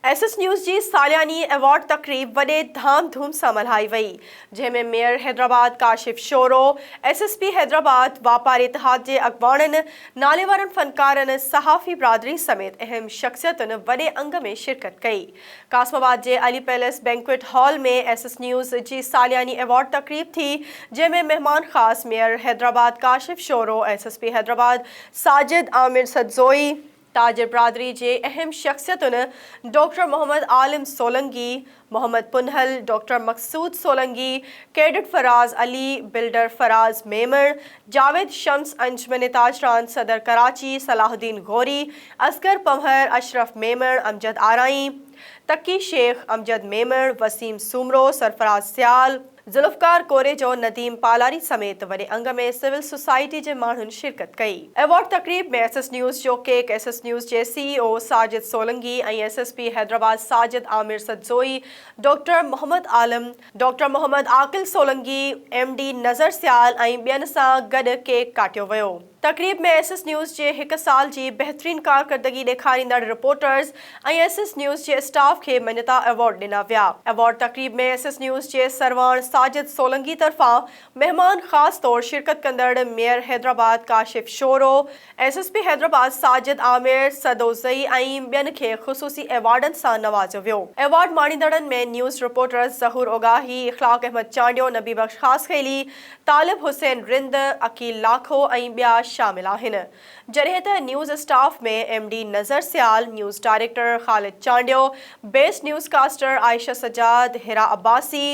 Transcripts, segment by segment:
S S news جي سالياني award تقريب وڏي ڌام ڌوم سان ملهائي وئي، جنهن ۾ mayor Hyderabad Kashif Shoro, S S P Hyderabad, واپاري اتحاد جي اڳواڻن، ناليوارن فنڪارن، صحافي برادري سميت اهم شخصيتن وڏي انگ ۾ شرڪت ڪئي. قاسم آباد جي Ali palace banquet hall ۾ S S news جي سالياني ايوارڊ تقريب ٿي، جنهن ۾ مهمان خاص mayor Hyderabad Kashif Shoro, S S P Hyderabad Sajid Amir Sadozai, تاجر برادري جي اهم شخصيتن doctor Muhammad Alam Solangi, Muhammad Punhal, doctor Maqsood Solangi, cadet Faraz Ali, builder Faraz Memon, Javed Shams Anjuman Tajran صدر ڪراچي، صلاح الدين غوري، اصغر پنهور، اشرف ميمڻ، امجد آرائين، تقي شيخ، امجد ميمڻ، وسيم سومرو، سرفراز سيال، ذوالفقار ڪوريجو، نديم پالاري سميت وڏي انگ ۾ سول سوسائٽي جي ماڻهن شرڪت ڪئي. ايوارڊ تقريب ۾ ايس ايس نيوز جو ڪيڪ ايس ايس نيوز جي C E O Sajid Solangi ۽ S S P Hyderabad Sajid Amir Sadozai, doctor Muhammad Alam, doctor Muhammad Aqil Solangi, M D Nazar Sial ۽ ٻين سان گڏ cake ڪاٽيو ويو. تقريب ۾ S S news جي هڪ سال جي بهترين ڪارڪردگي ڏيکاريندڙ رپورٽرز ۽ ايس ايس نيوز جي اسٽاف کي مڃتا ايوارڊ ڏنا ويا. ايوارڊ تقريب ۾ ايس ايس نيوز جي سرواڻ ساجد سولنگي طرفان مهمان خاص طور شرڪت ڪندڙ mayor Hyderabad Kashif Shoro, S S P Hyderabad Sajid Amir Sadozai ۽ ٻين کي خصوصي ايوارڊن سان نوازيو ويو. ايوارڊ ماڻيندڙن ۾ نيوز رپورٽرز ظهور اوڳاهي، اخلاق احمد چانڊيو، نبي بخش خاصخيلي، طالب حسين رند، عقيل لاکو ۽ ٻيا شامل آهن. جڏهن ته news staff ۾ M D Nazar Sial, news director Khalid Chandio, best news caster Ayesha Sajjad, Hira Abbasi,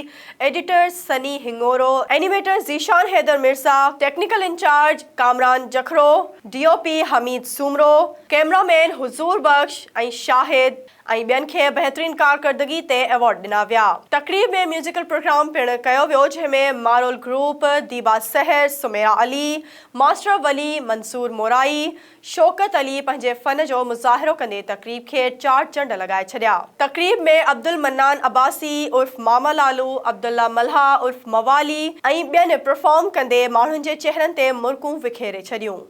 editor Sunny Hingoro, animator Zeeshan Haider Mirza, technical incharge Kamran Jakhro, D O P Hameed Soomro, camera man Huzoor Bakhsh ۽ Shahid ۽ ٻين کي بهترين ڪارڪردگي تي award ڏنا ويا. تقريب ۾ musical programme پڻ ڪيو ويو جنهن ۾ مارول گروپ، ديبا سحر، سميرا علي، ماسٽر ولي، منصور مورائي، شوڪت علي پنهنجي فن جو مظاهرو ڪندي تقريب کي چار چنڊ لڳائي ڇڏيا. تقريب ۾ عبدالمنان عباسي عرف ماما لالو، عبدالله ملاح عرف موالي ۽ ٻين پرفارم ڪندي ماڻهن جي چهرن تي مرڪون وکيري ڇڏيون.